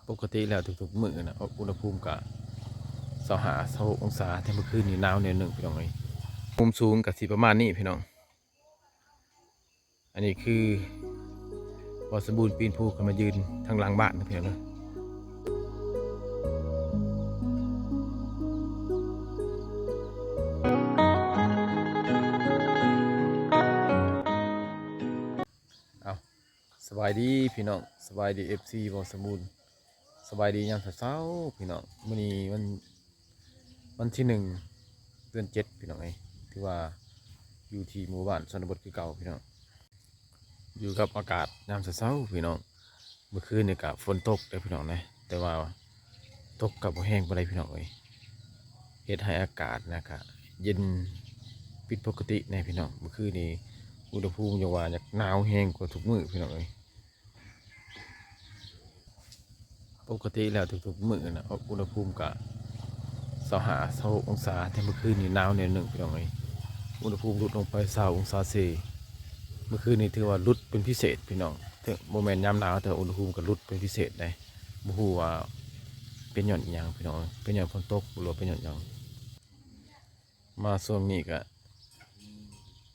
ປົກກະຕິແລ້ວທຸກໆມື້ນະ ອຸນຫະພູມກະຊາວຫ້າ ຊາວຫົກອົງສາ ແຕ່ມື້ຄືນນີ້ໜາວແນວໜຶ່ງພີ່ນ້ອງເອີຍ. ມຸມສູງກະຊິປະມານນີ້ພີ່ນ້ອງ. ອັນນີ້ຄືບ່າວສົມບູນປີນພູຂຶ້ນມາຢືນທາງຫຼັງບ້ານນະພີ່ນ້ອງເອີຍ. ເອົາ ສະບາຍດີພີ່ນ້ອງ ສະບາຍດີ ເອັຟຊີ ບ່າວສະບູນ ສະບາຍດີຍາມເຊົ້າໆພີ່ນ້ອງ. ມື້ນີ້ວັນ ວັນທີໜຶ່ງ ເດືອນເຈັດພີ່ນ້ອງເອີຍ ຖືວ່າຢູ່ທີ່ໝູ່ບ້ານຊົນນະບົດຄືເກົ່າພີ່ນ້ອງ. ຢູ່ກັບອາກາດຍາມເຊົ້າໆພີ່ນ້ອງ. ເມື່ອຄືນນີ້ກະຝົນຕົກເດີພີ່ນ້ອງເດີ ແຕ່ວ່າຕົກກະບໍ່ແຮງປານໃດພີ່ນ້ອງເອີຍ. ເຮັດໃຫ້ອາກາດນະກະເຢັນຜິດປົກກະຕິແດ່ພີ່ນ້ອງ. ເມື່ອຄືນນີ້ອຸນຫະພູມຍັງວ່າຢາກໜາວແຮງກວ່າທຸກມື້ພີ່ນ້ອງເອີຍ. ປົກກະຕິແລ້ວທຸກໆມື້ນະ ອຸນຫະພູມກະຊາວຫ້າ ຊາວຫົກອົງສາ ແຕ່ມື້ຄືນນີ້ໜາວແນວໜຶ່ງພີ່ນ້ອງເອີຍ. ອຸນຫະພູມຫຼຸດລົງໄປຊາວອົງສາເຊ. ມື້ຄືນນີ້ຖືວ່າຫຼຸດເປັນພິເສດພີ່ນ້ອງ. ເຖິງບໍ່ແມ່ນຍາມໜາວ ແຕ່ວ່າອຸນຫະພູມກະຫຼຸດເປັນພິເສດເດ້. ບໍ່ຮູ້ວ່າເປັນຍ້ອນອີ່ຫຍັງພີ່ນ້ອງເອີຍ ເປັນຍ້ອນຝົນຕົກ ຫຼືວ່າເປັນຍ້ອນຫຍັງ. ມາຊ່ວງນີ້ກະ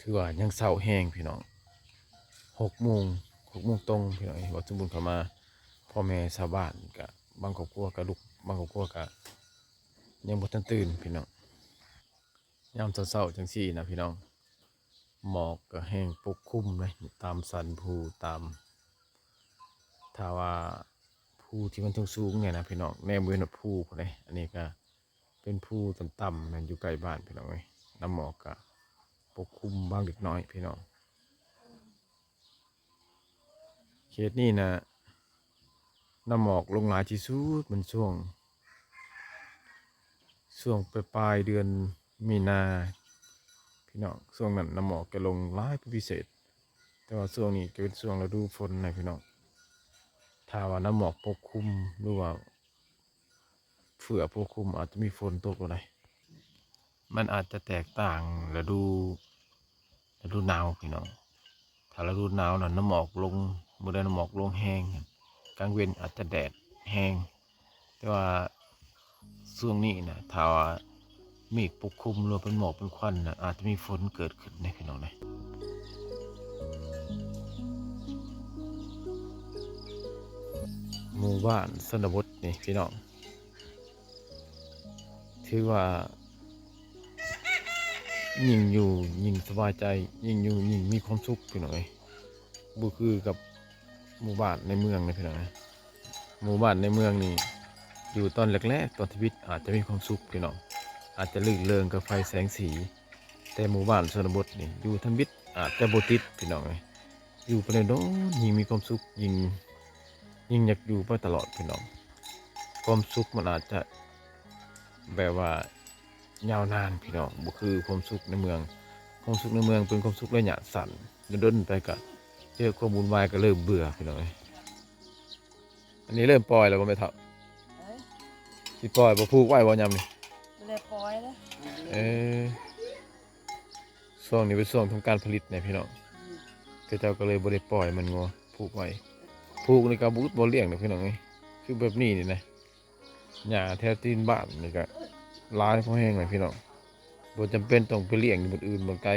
ຖືວ່າຍັງເຊົ້າແຮງພີ່ນ້ອງ. ຫົກໂມງ ຫົກໂມງຕົງພີ່ນ້ອງເອີຍ ບ່າວສົມບູນເຂົ້າມາ. ພໍ່ແມ່ຊາວບ້ານກະບາງຄອບຄົວກະລຸກ ບາງຄອບຄົວກະຍັງບໍ່ທັນຕື່ນພີ່ນ້ອງ. ຍາມເຊົ້າໆຈັ່ງຊີ້ນະພີ່ນ້ອງ ໝອກກະແຮງປົກຄຸມເດ້ ຕາມສັນພູ ຕາມ ຖ້າວ່າພູທີ່ມັນສູງໆນີ້ນະພີ່ນ້ອງ ແນມບໍ່ເຫັນຮອດພູພຸ້ນເດ້. ອັນນີ້ກະ ເປັນພູຕ່ຳໆ ແມ່ນຢູ່ໃກ້ບ້ານພີ່ນ້ອງເອີຍ. ນ້ຳໝອກກະປົກຄຸມບາງເລັກນ້ອຍພີ່ນ້ອງ. ເຂດນີ້ນະ ນ້ຳໝອກລົງຫຼາຍທີ່ສຸດແມ່ນຊ່ວງ ຊ່ວງປາຍໆເດືອນມີນາພີ່ນ້ອງ. ຊ່ວງນັ້ນນ້ຳໝອກຈະລົງຫຼາຍເປັນພິເສດ ແຕ່ວ່າຊ່ວງນີ້ຈະເປັນຊ່ວງລະດູຝົນນະພີ່ນ້ອງ. ຖ້າວ່ານ້ຳໝອກປົກຄຸມ ຫຼືວ່າ ເຟືອປົກຄຸມ ອາດຈະມີຝົນຕົກກໍໄດ້. ມັນອາດຈະແຕກຕ່າງລະດູ ລະດູໜາວພີ່ນ້ອງ. ຖ້າລະດູໜາວນັ້ນ ນ້ຳໝອກລົງ ມື້ໃດນ້ຳໝອກລົງແຮງ ກາງເວັນອາດຈະແດດແຮງ. ແຕ່ວ່າຊ່ວງນີ້ນະ ຖ້າວ່າເມກປົກຄຸມ ຫຼືວ່າເປັນໝອກເປັນຄວັນນະ ອາດຈະມີຝົນເກີດຂຶ້ນເດ້ພີ່ນ້ອງເດ້. ໝູ່ບ້ານຊົນນະບົດນີ້ພີ່ນ້ອງ ຖືວ່າຍິ່ງຢູ່ຍິ່ງສະບາຍໃຈ ຍິ່ງຢູ່ຍິ່ງມີຄວາມສຸກພີ່ນ້ອງເອີຍ. ບໍ່ຄືກັບໝູ່ບ້ານໃນເມືອງນະພີ່ນ້ອງເອີຍ. ໝູ່ບ້ານໃນເມືອງນີ້ ຢູ່ຕອນແລກໆ ຕອນທຳອິດອາດຈະມີຄວາມສຸກພີ່ນ້ອງ ອາດຈະລື່ນເລີງກັບໄຟແສງສີ. ແຕ່ໝູ່ບ້ານຊົນນະບົດນີ້ ຢູ່ທຳອິດອາດຈະບໍ່ຕິດພີ່ນ້ອງເອີຍ. ຢູ່ໄປດົນໆ ຍິ່ງມີຄວາມສຸກ ຍິ່ງ ຍິ່ງຢາກຢູ່ໄປຕະຫຼອດພີ່ນ້ອງ. ຄວາມສຸກມັນອາດຈະແບບວ່າຍາວນານພີ່ນ້ອງ ບໍ່ຄືຄວາມສຸກໃນເມືອງ. ຄວາມສຸກໃນເມືອງເປັນຄວາມສຸກໄລຍະສັ້ນ ດົນໆໄປກະເຈີຄວາມວຸ່ນວາຍ ກະເລີ່ມເບື່ອພີ່ນ້ອງເອີຍ. ອັນນີ້ເລີ່ມປ່ອຍແລ້ວບໍ່ແມ່ເຖົ້າ? ເອີຍ ຊິປ່ອຍບໍ່? ຜູກໄວ້ບໍ່ຍາມນີ້? ບໍ່ໄດ້ປ່ອຍເດ້. ເອີ ຊ່ວງນີ້ເປັນຊ່ວງທຳການຜະລິດແນ່ພີ່ນ້ອງ. ອືມ ເຂົາເຈົ້າກໍເລີຍບໍ່ໄດ້ປ່ອຍມັນງົວ ຜູກໄວ້. ຜູກນີ້ກໍບໍ່ອຶດບໍ່ລ້ຽງດອກພີ່ນ້ອງເອີຍ. ຄືແບບນີ້ນີ້ນະ ຫຍ້າແຖວຕີນບ້ານນີ້ກະຫຼາຍພໍແຮງແຫຼະພີ່ນ້ອງ. ບໍ່ຈຳເປັນຕ້ອງໄປລ້ຽງຢູ່ບ່ອນອື່ນບ່ອນໄກ.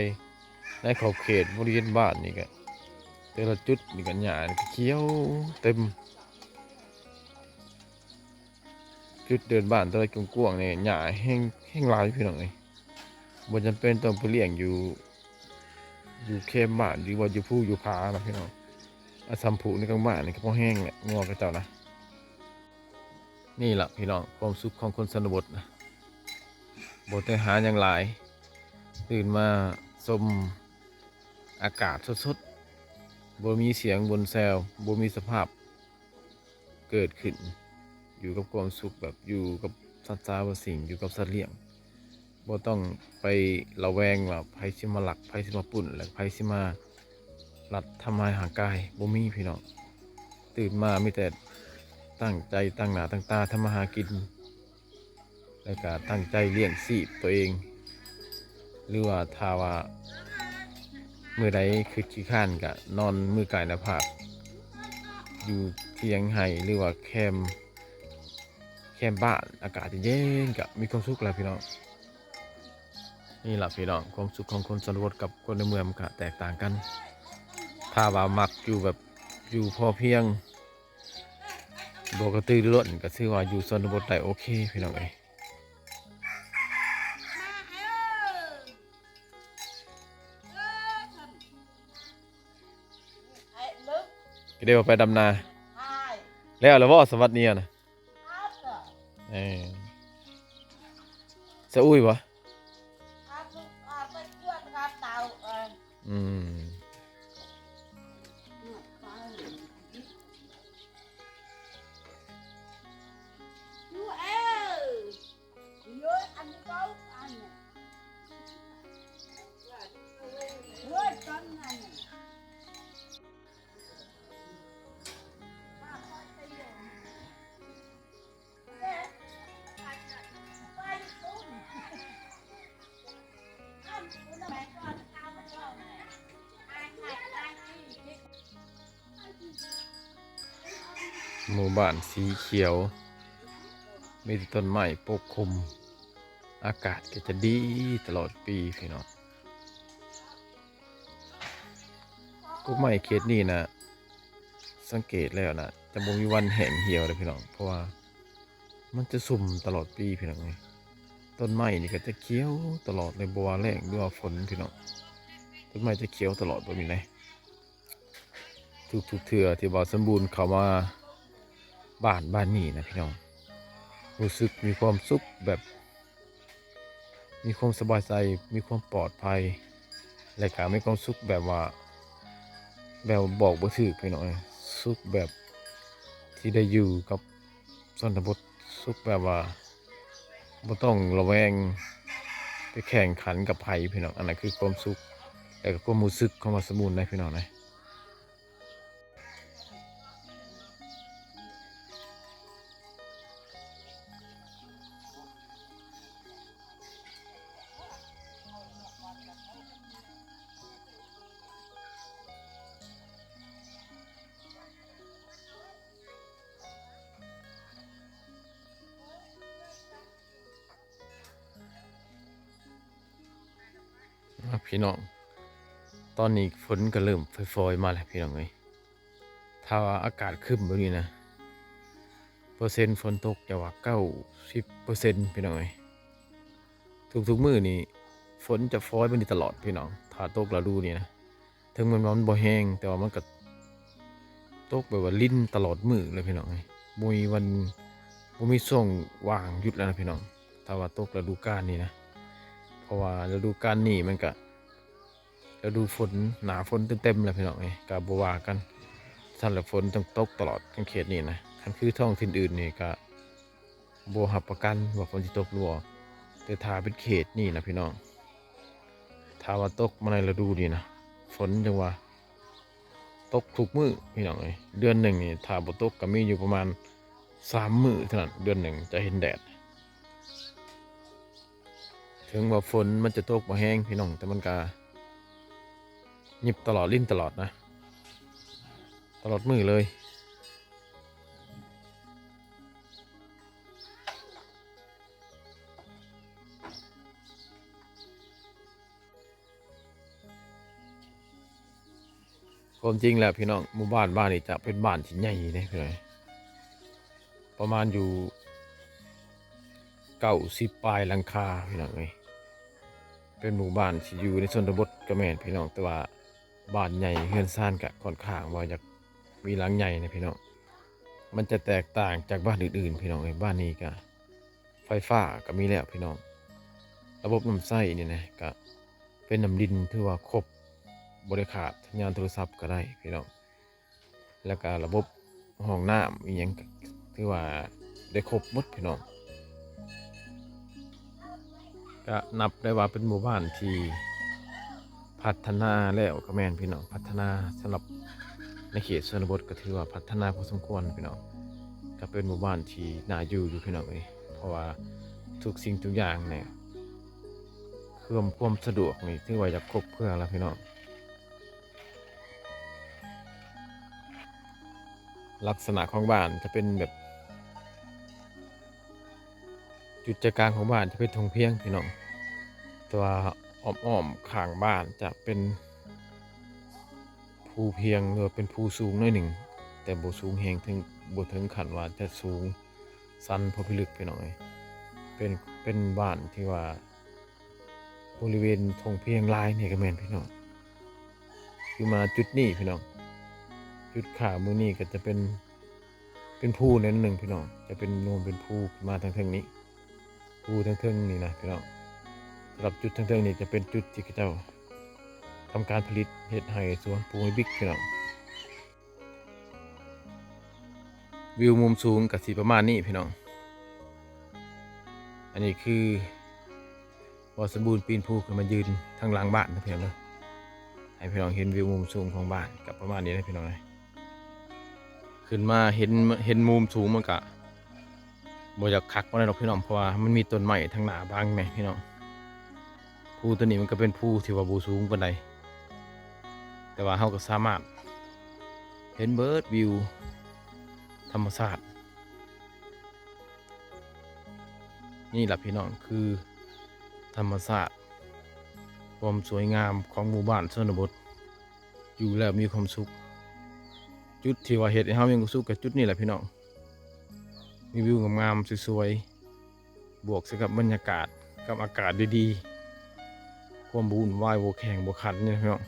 ໃນຂອບເຂດບໍລິເວນບ້ານນີ້ກະ ແຕ່ລະຈຸດນີ້ກະຫຍ້ານີ້ກະຂຽວເຕັມ. ຈຸດເດີ່ນບ້ານແຕ່ລະກວ້າງໆນີ້ ຫຍ້າແຮງ ແຮງຫຼາຍພີ່ນ້ອງເອີຍ. ບໍ່ຈຳເປັນຕ້ອງໄປລ້ຽງຢູ່ ຢູ່ແຄມບ້ານ ຫຼືວ່າຢູ່ພູຢູ່ຜານະພີ່ນ້ອງ. ອາ ສ່ຳຜູກໃນກາງບ້ານນີ້ກໍພໍແຮງແຫຼະ ງົວເຂົາເຈົ້ານະ. ນີ້ລະພີ່ນ້ອງ ຄວາມສຸກຂອງຄົນຊົນນະບົດນະ ບໍ່ໄດ້ຫາຫຍັງຫຼາຍ ຕື່ນມາຊົມອາກາດສົດໆ ບໍ່ມີສຽງບົນແຊວ ບໍ່ມີສະພາບເກີດຂຶ້ນ ຢູ່ກັບຄວາມສຸກ ແບບຢູ່ກັບສັດສາວະສິ່ງ ຢູ່ກັບສັດລ້ຽງ. ບໍ່ຕ້ອງໄປລະແວງວ່າໃຜຊິມາລັກ ໃຜຊິມາປຸ້ນ ແລະ ໃຜຊິມາລັດທຳຮ້າຍຮ່າງກາຍ ບໍ່ມີພີ່ນ້ອງ. ຕື່ນມາມີແຕ່ຕັ້ງໃຈຕັ້ງໜ້າຕັ້ງຕາທຳມາຫາກິນ ແລະກະຕັ້ງໃຈລ້ຽງຊີບຕົວເອງ ຫຼືວ່າຖ້າວ່າມື້ໃດຄຶດຂີ້ຄ້ານກະນອນມືກາຍໜ້າຜາກ ຢູ່ຖຽງໄຮ່ ຫຼືວ່າແຄມ ມບ້ານ ອາກາດເຢັນໆ ກະມີຄວາມສຸກແລ້ວພີ່ນ້ອງ. ນີ້ລະພີ່ນ້ອງ ຄວາມສຸກຂອງຄົນຊົນນະບົດກັບຄົນໃນເມືອງມັນກະແຕກຕ່າງກັນ. ຖ້າວ່າມັກຢູ່ແບບຢູ່ພໍພຽງ ບໍ່ກະຕືລືລົ້ນ ກະຖືວ່າຢູ່ຊົນນະບົດໄດ້ໂອເຄພີ່ນ້ອງເອີຍ. ກະໄດ້ວ່າໄປດຳນາ ແລ້ວລະບໍ່ ສະຫວັດນີ້ນະ? ເອີ ສະອຸຍບໍ່? ອືມ. ໝູ່ບ້ານສີຂຽວ ມີແຕ່ຕົ້ນໄມ້ປົກຄຸມ ອາກາດກະຈະດີຕະຫຼອດປີພີ່ນ້ອງ. ກົກໄມ້ເຂດນີ້ນະ ສັງເກດແລ້ວນະ ຈະບໍ່ມີວັນແຫ້ງຫ່ຽວເດ້ພີ່ນ້ອງ ເພາະວ່າມັນຈະຊຸ່ມຕະຫຼອດປີພີ່ນ້ອງເອີຍ. ຕົ້ນໄມ້ນີ້ກະຈະຂຽວຕະຫຼອດເລີຍ ບໍ່ວ່າແລ້ງ ຫຼືວ່າຝົນພີ່ນ້ອງ ຕົ້ນໄມ້ຈະຂຽວຕະຫຼອດແບບນີ້ເລີຍ. ທຸກໆເທື່ອທີ່ບ່າວສົມບູນເຂົ້າມາບ້ານ ບ້ານນີ້ນະພີ່ນ້ອງ ຮູ້ສຶກມີຄວາມສຸກ ແບບມີຄວາມສະບາຍໃຈ ມີຄວາມປອດໄພ ແລະກະມີຄວາມສຸກແບບວ່າ ແບບບອກບໍ່ຖືກພີ່ນ້ອງເອີຍ. ສຸກແບບທີ່ໄດ້ຢູ່ກັບ ຊົນນະບົດ ສຸກແບບວ່າບໍ່ຕ້ອງລະແວງໄປແຂ່ງຂັນກັບໃຜພີ່ນ້ອງ. ອັນນັ້ນຄືຄວາມສຸກ ແລະກະຄວາມຮູ້ສຶກຂອງບ່າວສົມບູນເດ້ພີ່ນ້ອງເດ້. ອ່ະ ພີ່ນ້ອງ ຕອນນີ້ຝົນກະເລີ່ມຝອຍໆມາແລ້ວພີ່ນ້ອງເອີຍ. ຖ້າວ່າອາກາດຄຶ້ມແບບນີ້ນະ ເປີເຊັນຝົນຕົກຈະວ່າເກົ້າສິບເປີເຊັນພີ່ນ້ອງເອີຍ. ທຸກໆມື້ນີ້ຝົນຈະຝອຍແບບນີ້ຕະຫຼອດພີ່ນ້ອງ ຖ້າຕົກລະດູນີ້ນະ. ເຖິງແມ່ນວ່າມັນບໍ່ແຮງ ແຕ່ວ່າມັນກະຕົກແບບວ່າລິນຕະຫຼອດມື້ເລີຍພີ່ນ້ອງເອີຍ ບໍ່ມີວັນ ບໍ່ມີຊ່ວງວ່າງຢຸດເລີຍນະພີ່ນ້ອງ ຖ້າວ່າຕົກລະດູການນີ້ນະ. ເພາະວ່າລະດູການນີ້ມັນກະລະດູຝົນ ໜ້າຝົນເຕັມໆແລ້ວພີ່ນ້ອງເອີຍ ກະບໍ່ວ່າກັນ. ຊັ້ນລະຝົນຕ້ອງຕົກຕະຫຼອດທາງເຂດນີ້ນະ. ຄັນຄືທ້ອງຖິ່ນອື່ນນີ້ກະ ບໍ່ຮັບປະກັນວ່າຝົນຊິຕົກຫຼືບໍ່ ແຕ່ຖ້າເປັນເຂດນີ້ນະພີ່ນ້ອງ ຖ້າວ່າຕົກມາໃນລະດູນີ້ນະ ຝົນຈັ່ງວ່າຕົກທຸກມື້ພີ່ນ້ອງເອີຍ. ເດືອນໜຶ່ງນີ້ຖ້າບໍ່ຕົກກະມີຢູ່ປະມານສາມມື້ເທົ່ານັ້ນ ເດືອນໜຶ່ງຈະເຫັນແດດ. ເຖິງວ່າຝົນມັນຈະຕົກບໍ່ແຮງພີ່ນ້ອງ ແຕ່ມັນກະຫຍິບຕະຫຼອດ ລິນຕະຫຼອດນະ ຕະຫຼອດມື້ເລີຍ. ຄວາມຈິງແລ້ວພີ່ນ້ອງ ໝູ່ບ້ານ ບ້ານນີ້ຈະເປັນບ້ານທີ່ໃຫຍ່ເດ້ພີ່ນ້ອງ ປະມານຢູ່ເກົ້າສິບປາຍຫຼັງຄາພີ່ນ້ອງເອີຍ. ເປັນໝູ່ບ້ານທີ່ຢູ່ໃນຊົນນະບົດກະແມ່ນພີ່ນ້ອງ ແຕ່ວ່າ ບ້ານໃຫຍ່ ເຮືອນຊານກະຂ້ອນຂ້າງວ່າຢາກມີຫຼັງໃຫຍ່ນະພີ່ນ້ອງ. ມັນຈະແຕກຕ່າງຈາກບ້ານອື່ນໆພີ່ນ້ອງເອີຍ. ບ້ານນີ້ກະໄຟຟ້າກະມີແລ້ວພີ່ນ້ອງ. ລະບົບນ້ຳໃຊ້ນີ້ນະ ກະເປັນນ້ຳລິນ ຖືວ່າຄົບ ບໍ່ໄດ້ຂາດ ສັນຍານໂທລະສັບກະໄດ້ພີ່ນ້ອງ. ແລ້ວກະລະບົບຫ້ອງນ້ຳອີ່ຫຍັງ ກະຖືວ່າໄດ້ຄົບໝົດພີ່ນ້ອງ. ກະນັບໄດ້ວ່າເປັນໝູ່ບ້ານທີ່ພັດທະນາແລ້ວກະແມ່ນພີ່ນ້ອງ ພັດທະນາສຳລັບໃນເຂດຊົນນະບົດ ກະຖືວ່າພັດທະນາພໍສົມຄວນພີ່ນ້ອງ. ກະເປັນໝູ່ບ້ານທີ່ໜ້າຢູ່ຢູ່ພີ່ນ້ອງເອີຍ ເພາະວ່າທຸກສິ່ງທຸກຢ່າງນີ້ ເຄື່ອງຄວາມສະດວກນີ້ ຖືວ່າຢາກຄົບເຄືອແລ້ວພີ່ນ້ອງ. ລັກສະນະຂອງບ້ານຈະເປັນແບບ ຈຸດໃຈກາງຂອງບ້ານຈະເປັນທົ່ງພຽງພີ່ນ້ອງ, ແຕ່ວ່າອ້ອມໆຂ້າງບ້ານຈະເປັນພູພຽງ ຫຼືວ່າເປັນພູສູງໜ້ອຍໜຶ່ງ, ແຕ່ບໍ່ສູງແຮງເຖິງ ບໍ່ເຖິງຂັ້ນວ່າຈະສູງຊັນເພາະພິລຶກພີ່ນ້ອງເອີຍ. ເປັນ ເປັນບ້ານທີ່ວ່າ ບໍລິເວນທົ່ງພຽງຫຼາຍນີ້ກໍແມ່ນພີ່ນ້ອງ. ຄືມາຈຸດນີ້ພີ່ນ້ອງ, ຈຸດຂ້າມື້ນີ້ກໍຈະເປັນ ເປັນພູແນວໜຶ່ງພີ່ນ້ອງ, ຈະເປັນໂນນເປັນພູຂຶ້ນມາທາງເທິງນີ້, ພູທາງເທິງນີ້ນະພີ່ນ້ອງ. ສຳລັບຈຸດທາງເທິງນີ້ຈະເປັນຈຸດທີ່ເຂົາເຈົ້າທຳການຜະລິດ ເຮັດໄຮ່ສວນ ປູກໃຫ້ບິກພີ່ນ້ອງ. ວິວມຸມສູງກໍຊິປະມານນີ້ພີ່ນ້ອງ. ອັນນີ້ຄື ບໍ່ສົມບູນປີນພູຂຶ້ນມາຢືນທາງຫຼັງບ້ານນະພີ່ນ້ອງເດີ, ໃຫ້ພີ່ນ້ອງເຫັນວິວມຸມສູງຂອງບ້ານກໍປະມານນີ້ນະພີ່ນ້ອງເອີຍ. ຂຶ້ນມາເຫັນ ເຫັນມຸມສູງມັນກະບໍ່ຢາກຄັກປານໃດດອກພີ່ນ້ອງ, ເພາະວ່າມັນມີຕົ້ນໄມ້ທາງໜ້າບັງແດ່ພີ່ນ້ອງ. ພູຕົວນີ້ມັນກໍເປັນພູທີ່ວ່າບໍ່ສູງປານໃດ, ແຕ່ວ່າເຮົາກໍສາມາດເຫັນເບີດວິວທຳມະຊາດ. ນີ້ລະພີ່ນ້ອງ ຄືທຳມະຊາດ ຄວາມສວຍງາມຂອງໝູ່ບ້ານຊົນນະບົດ, ຢູ່ແລ້ວມີຄວາມສຸກ. ຈຸດທີ່ວ່າເຮັດໃຫ້ເຮົາມີຄວາມສຸກກໍຈຸດນີ້ແຫຼະພີ່ນ້ອງ, ມີວິວງາມໆ ສວຍໆ ບວກໃສ່ກັບບັນຍາກາດ ກັບອາກາດດີໆ, ຄວາມບໍ່ວຸ່ນວາຍ ບໍ່ແຂ່ງບໍ່ຂັນນີ້ພີ່ນ້ອງ.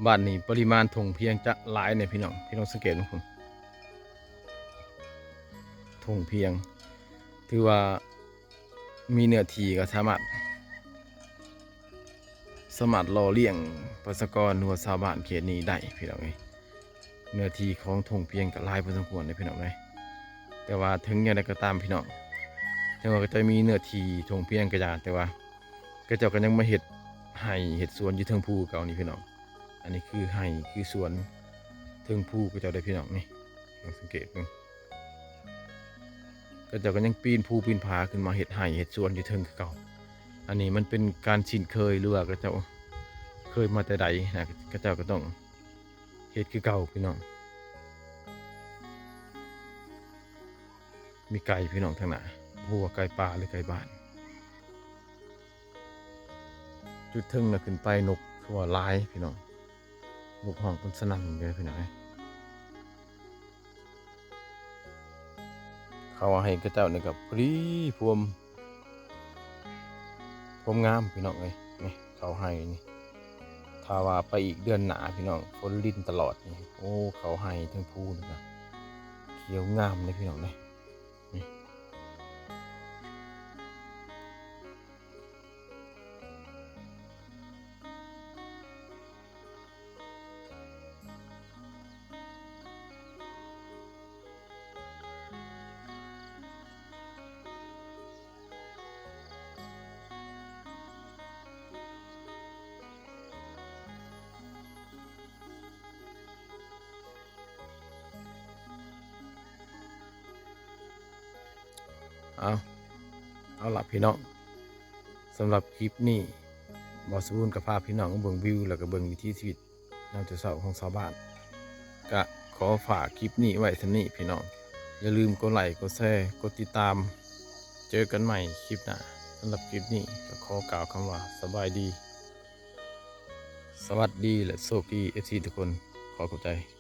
ບ້ານນີ້ປະລິມານທົ່ງພຽງຈະຫຼາຍແດ່ພີ່ນ້ອງ, ພີ່ນ້ອງສັງເກດເບິ່ງພຸ້ນ ທົ່ງພຽງ ຖືວ່າມີເນື້ອທີ່ກໍສາມາດ ສາມາດຫຼໍ່ລ້ຽງປະຊາກອນ ຫຼືວ່າຊາວບ້ານເຂດນີ້ໄດ້ພີ່ນ້ອງເອີຍ. ເນື້ອທີ່ຂອງທົ່ງພຽງກໍຫຼາຍພໍສົມຄວນເດ້ພີ່ນ້ອງເອີຍ, ແຕ່ວ່າເຖິງຢ່າງໃດກໍຕາມພີ່ນ້ອງ ເຖິງວ່າເຂົາເຈົ້າມີເນື້ອທີ່ທົ່ງພຽງກໍຢ່າ, ແຕ່ວ່າເຂົາເຈົ້າກໍຍັງມາເຮັດໄຮ່ເຮັດສວນຢູ່ເທິງພູເກົ່ານີ້ພີ່ນ້ອງ. ອັນນີ້ຄືໄຮ່ຄືສວນເທິງພູເຂົາເຈົ້າເດ້ພີ່ນ້ອງ, ນີ້ ລອງສັງເກດເບິ່ງ, ເຂົາເຈົ້າກໍຍັງປີນພູປີນຜາຂຶ້ນມາເຮັດໄຮ່ເຮັດສວນຢູ່ເທິງຄືເກົ່າ. ອັນນີ້ມັນເປັນການຊິນເຄີຍ ຫຼືວ່າເຂົາເຈົ້າເຄີຍມາແຕ່ໃດນະ, ເຂົາເຈົ້າກໍຕ້ອງເຮັດຄືເກົ່າພີ່ນ້ອງ. ມີໄກ່ພີ່ນ້ອງທາງໜ້າ, ບໍ່ຮູ້ວ່າໄກ່ປ່າ ຫຼື ໄກ່ບ້ານ. ຈຸດເທິງນະ ຂຶ້ນໄປນົກທົ່ວຫຼາຍພີ່ນ້ອງ, ນົກຮ້ອງເປັນສະໜັ່ນເລີຍພີ່ນ້ອງເອີຍ. ເຂົ້າໃຫ້ເຂົາເຈົ້ານີ້ກໍພໍດີພວມ ພວມງາມພີ່ນ້ອງເອີຍ. ນີ້ເຂົ້າໄຮ່ນີ້ ຖ້າວ່າໄປອີກເດືອນໜ້າພີ່ນ້ອງ ຝົນລິນຕະຫຼອດນີ້, ໂອ້ ເຂົ້າໄຮ່ເທິງພູນີ້ກໍຂຽວງາມເດ້ພີ່ນ້ອງເດ້. ນີ້ ເອົາ ເອົາລະພີ່ນ້ອງ, ສຳລັບຄລິບນີ້ ບ່າວສະບູນກໍພາພີ່ນ້ອງມາເບິ່ງວິວ ແລ້ວກໍເບິ່ງວິຖີຊີວິດຍາມເຊົ້າຂອງຊາວບ້ານ. ກະຂໍຝາກຄລິບນີ້ໄວ້ສ່ຳນີ້ພີ່ນ້ອງ, ຢ່າລືມກົດໄລ້ ກົດແຊ ກົດຕິດຕາມ. ເຈີກັນໃໝ່ຄລິບໜ້າ. ສຳລັບຄລິບນີ້ກໍຂໍກ່າວຄຳວ່າສະບາຍດີ, ສະຫວັດດີ ແລະ ໂຊກດີ ເອັຟຊີ ທຸກຄົນ. ຂໍຂອບໃຈ.